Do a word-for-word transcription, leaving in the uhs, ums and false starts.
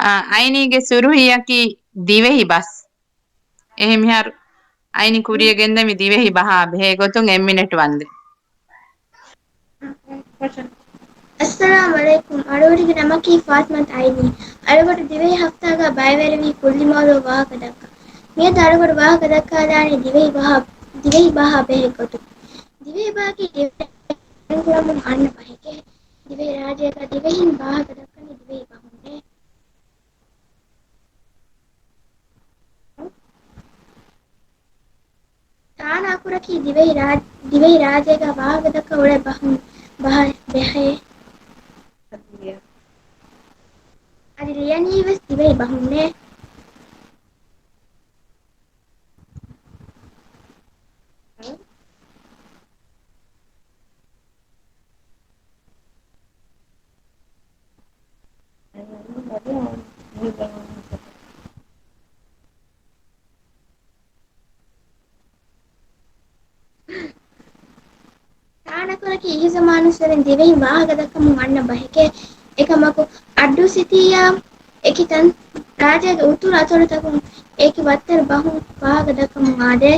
އަ، އައިނީގެ ސުރުހީއަކީ ދިވެހި ބަސް. އެހެން މިހާރު އައިނީ ކުރިޔަށް ގެންދަމި ދިވެހި ބަހާ ބެހޭ ގޮތުން އެއް މިނެޓް ވަންދެން. އައްސަލާމް ޢަލައިކުމް. އަޅުގަނޑުގެ ނަމަކީ ފާތިމަތު އައިނީ. އަޅުގަނޑު ދިވެހި ހަފްތާގަ ބައިވެރިވީ ކުއްލި މައުޟޫޢު ވާހަކަ ދައްކަން. މިއަދު އަޅުގަނޑު ވާހަކަ ދައްކާލާނީ ދިވެހި ބަހާ، ދިވެހި ބަހާ ބެހޭ ގޮތުން. ދިވެހި ބަހަކީ ދިވެހި ކުރަމުން އަންނަ ބަހެކޭ. ދިވެހި ރާއްޖޭގަ ދިވެހިން ވާހަކަ ދައްކަނީ ދިވެހި ބަހުންނޭ. ތާނަ އަކުރަކީ ދިވެހި ރާ-، ދިވެހި ރާއްޖޭގަ ވާހަކަ ދައްކަން އުޅޭ ބަހުން، ބަހަށް ބެހޭ. އަދި ލިޔަނީ ވެސް ދިވެހި ބަހުންނޭ. ތާނަކުރަކީ އިހުޒަމާނުއްސުރެން ދިވެހިން ވާހަކަ ދައްކަމުން އަންނަ ބަހެކޭ. އެކަމަކު، އައްޑޫ ސިޓީއާ އެކި ތަން ރާއްޖޭގެ އުތުރު އަތޮޅުތަކުން އެކި ވައްތަރު ބަހުން ވާހަކަ ދައްކަމުން އާދޭ.